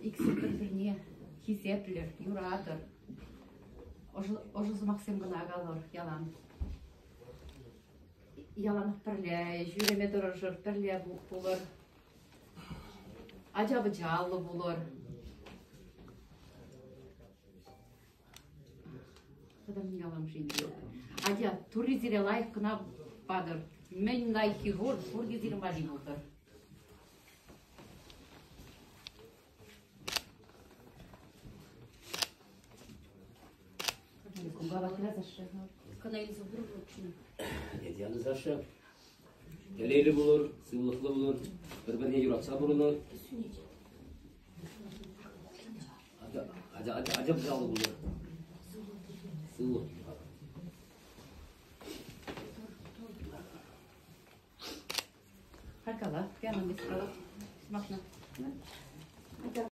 Иксӗр пӗр-пӗрне хисеплӗр, юратӑр. Ӑшӑ сӑмахсем кӑна калӑр ялан. Яланах пӗрле ҫӳреме тӑрӑшӑр, пӗрле пулӑр. Ача-пӑчаллӑ пулӑр. Тата мӗн калам-ши ӗнтӗ? Атя, Турри сире лайӑх кӑна патӑр. Мӗн лайӑххи пур, пурте сирӗн валли пултӑр. Кӑна илсе пур лучше. Татьяна Саша, телейлӗ пулӑр, сывлӑхлӑ пулӑр, пӗр-пӗрне юратса пурӑнӑр. Ача-пӑчаллӑ пулӑр. Сывлӑх.